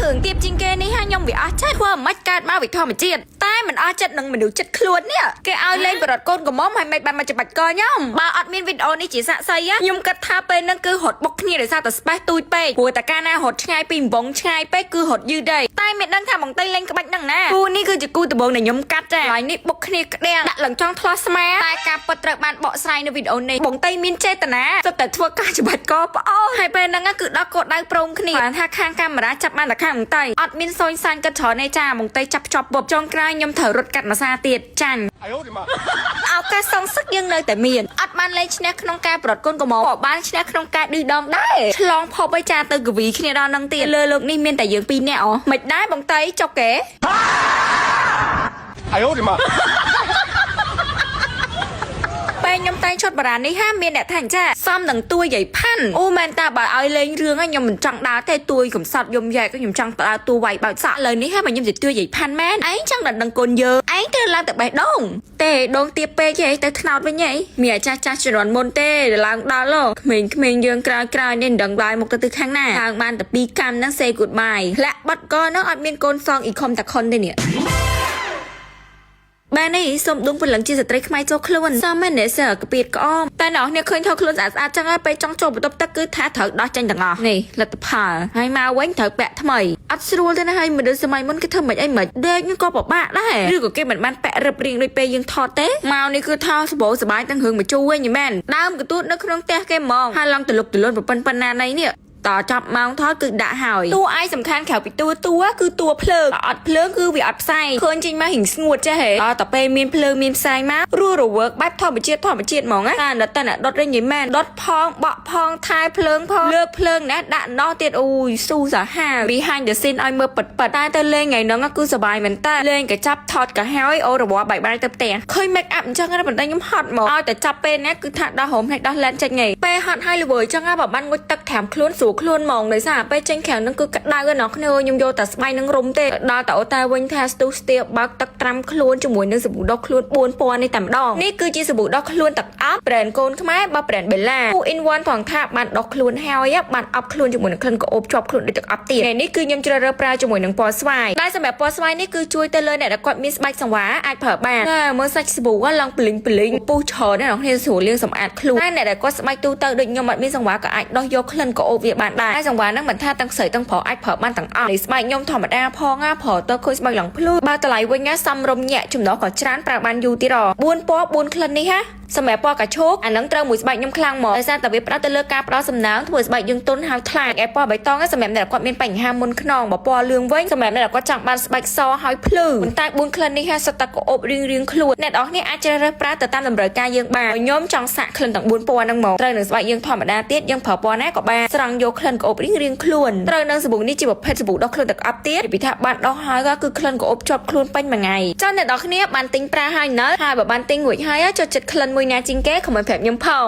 រឿងទៀបជាងគេនេះហាខ្ញុំវាអស់ចិត្តធ្វើមិនកើតមកវិធម្មជាតិតែមិនអស់ចិត្តនឹងមនុស្សចិត្តខ្លួននេះគេឲ្យលេងបរត់កូនកំមុំហើយមិនបានមកច្បាច់កខ្ញុំបើអត់មានវីដេអូនេះជាសាក់សីខ្ញុំគិតថាពេលហ្នឹងគឺរត់បុកគ្នាដោយសារតែ space ទូចពេកព្រោះតែកាលណារត់ឆ្ងាយពីកំបងឆ្ងាយពេកគឺរត់យឺតដែរតែមិនដឹងថាបងតីលេងក្បាច់ហ្នឹងណាគូនេះគឺជាគូដំបងដែលខ្ញុំកាត់ចាហើយនេះបុកគ្នាក្តាំងដាក់ឡើងចង់ឆ្លោះស្មាតែការពិតត្រូវបានបកស្រាយនៅវីដេអូនេះបងតីមានចេតនាសុទ្ធតែធ្វើការច្បាច់កប្អូនហើយពេលហ្នឹងគឺដល់កោដៅប្រងគ្នាបានថាខាងកាមេរ៉ាចាប់បានតែខាងបងតីអត់មានសូនសាញ់គិតច្រើនទេចាបងតីចាប់ភ្ជាប់ពប់ចុងក្រោយខ្ញុំត្រូវរត់កាត់មួយសាទៀតចាញ់ 哎呦我的妈！ ឱកាសសងសឹកយើងនៅតែមានអត់បានលេងឈ្នះក្នុងការប្រត់គុណកំក៏បានឈ្នះក្នុងការឌឺដងដែរឆ្លងភពឲ្យចាទៅកវីគ្នាដល់នឹងទៀតលើលោកនេះមានតែយើងពីរនាក់អូមិនដែរបងតីចុកគេ 哎呦我的妈！ ពេលខ្ញុំតែងឈុតបារាណនេះហាមានអ្នកថាអញ្ចាសំនឹងទួយាយផាន់អូមែនតាបើឲ្យលេងរឿងហ្នឹងខ្ញុំមិនចង់ដើរទេទួយកំសត់យំយ៉ែកខ្ញុំចង់ដើរទួវាយបោចសក់ឥឡូវនេះហាបើខ្ញុំជាទួយាយផាន់មែនឯងចង់ដល់ដឹងកូនយើងឯងត្រូវឡើងទៅបេះដូងទេដូងទៀបពេកឯងទៅថ្នោតវិញឯងមានអាចាស់ចាស់ជំនាន់មុនទេឡើងដល់ហ៎ក្មេងក្មេងយើងក្រោយក្រោយនេះមិនដឹងឡើយមកទៅទិសខាងណាឡើងបានតែពីរកម្មហ្នឹង say goodbye លាក់បាត់កហ្នឹងអត់មានកូនសងអ៊ីខុំតាខុនទេនេះ បាននេះសូមដួងព្រលឹងជាស្ត្រីខ្មែរចូលខ្លួនសមមែនទេសើកពីតក្អមតែអ្នកនរឃើញថតខ្លួនស្អាតស្អាតចឹងហើយពេលចង់ចូលបន្ទប់ទឹកគឺថាត្រូវដោះចេញទាំងអស់នេះលទ្ធផលហើយមកវិញត្រូវពាក់ថ្មីអត់ស្រួលទេណាហើយមនុស្សសម័យមុនគេធ្វើមិនអីមិនដេកក៏ពិបាកដែរឬក៏គេមិនបានពាក់រឹបរៀងដូចពេលយើងថតទេមកនេះគឺថតសបោសបាយទាំងរឿងមកជួយវិញមែនដើមកទួតនៅក្នុងផ្ទះគេហ្មងហើយឡើងទៅលុកទលន់ប្រពន្ធប៉ុណ្ណាណីនេះតចាប់ម៉ោងថតគឺដាក់ហើយតួឯងសំខាន់ក្រៅពីតួតួគឺតួភ្លើងបើអត់ភ្លើងគឺវាអត់ផ្សែងឃើញចេញមករៀងស្ងួតចេះហេដល់តែពេលមានភ្លើងមានផ្សែងមករស់រវើកបែបធម្មជាតិធម្មជាតិហ្មងណាតែតែដុតវិញនិយាយមែនដុតផងបក់ផងថែភ្លើងផងលើភ្លើងណាដាក់ណោះទៀតអូយស៊ូសាហាវ behind the scene ឲ្យមើលពិតពិតតែទៅលេងថ្ងៃហ្នឹងគឺសប្បាយមែនតើលេងក៏ចាប់ថតក៏ហើយអូរវល់បាយបាយទៅផ្ទះឃើញ make up អញ្ចឹងណាប៉ុន្តែខ្ញុំហត់មកឲ្យតែចាប់ពេលណាគឺថាដោះរោមភ្នែកដោះលែនចេញថ្ងៃពេលហត់ហើយល្វើយអញ្ចឹងបើបានងុចទឹកត្រាំខ្លួនស្រួលខ្លួនហ្មងដោយសារពេលចេញក្រៅហ្នឹងគឺក្តៅណាស់គ្នាខ្ញុំយកតែស្បៃនឹងរុំទេដល់តែអូតែវិញថាស្ទុះស្ទាបើកទឹកត្រាំខ្លួនជាមួយនឹងសាប៊ូដុសខ្លួន4ពណ៌នេះតែម្ដងនេះគឺជាសាប៊ូដុសខ្លួនទឹកអប់ brand កូនខ្មែរបើ brand Bella 2 in 1ផងថាបានដុសខ្លួនហើយបានអប់ខ្លួនជាមួយនឹងក្លិនក្រអូបជាប់ខ្លួនដូចទឹកអប់ទៀតថ្ងៃនេះគឺខ្ញុំជ្រើសរើសប្រើជាមួយនឹងពណ៌ស្វាយដែលសម្រាប់ពណ៌ស្វាយនេះគឺជួយទៅលើអ្នកដែលគាត់មានស្បែកសង្វាអាចប្រើបានណាមើលសាច់សាប៊ូឡើងប្លីងប្លីងពុះច្រើនណាស់អ្នកស្រួលលាងសម្អាតខ្លួនហើយអ្នកដែលគាត់ស្បែកទូទៅដូចខ្ញុំអត់មានសង្វាក៏អាចដោះយកក្លិនក្រអូបវាបានដែរហើយសង្វាហ្នឹងមិនថាទាំងស្រីទាំងប្រុសអាចប្រើបានទាំងអស់នេះស្បែកខ្ញុំធម្មតាផងណាប្រើទៅឃើញស្បែកឡើងភ្លឺបើតម្លៃវិញណាសំរុំញាក់ចំណុះក៏ច្រើនប្រើបានយូរទៀត4ពណ៌4ក្លិននេះហាសម្រាប់ពណ៌កាឈូកអាហ្នឹងត្រូវមួយស្បែកខ្ញុំខ្លាំងមកដោយសារតែវាផ្ដោតទៅលើការផ្ដល់សំណើមធ្វើឲ្យស្បែកយើងទន់ហើយថ្លាឯពណ៌បៃតងសម្រាប់អ្នកដែលគាត់មានបញ្ហាមុនខ្នងបើពណ៌លឿងវិញសម្រាប់អ្នកដែលគាត់ចង់បានស្បែកសហើយភ្លឺប៉ុន្តែ4ក្លិននេះហាសុទ្ធតែក្រអូបរៀងរៀងខ្លួនអ្នកនរគ្នាអាចជ្រើសរើសប្រើទៅតាមតម្រូវការយើងបានខ្ញុំចង់សាកក្លិនទាំង4ពណ៌ហ្នឹងមកត្រូវនឹងស្បែកយើងធម្មតាទៀតយើងប្រើពណ៌ណាក៏បានស្រង់យកក្លិនក្រអូបរៀងរៀងខ្លួនត្រូវនឹងសាប៊ូនេះជាប្រភេទសាប៊ូដុសខ្លួនទឹកអប់ទៀតពីថាបានដោះហើយក៏គឺក្លិនក្រអូបជាប់ខ្លួនពេញមួយថ្ងៃចាអ្នកនរគ្នាបានទិញប្រើហើយនៅហើយបើបានទិញរួចហើយចូលចិត្តក្លិនមួយណាជាងគេខមមិនប្រាប់ខ្ញុំផង។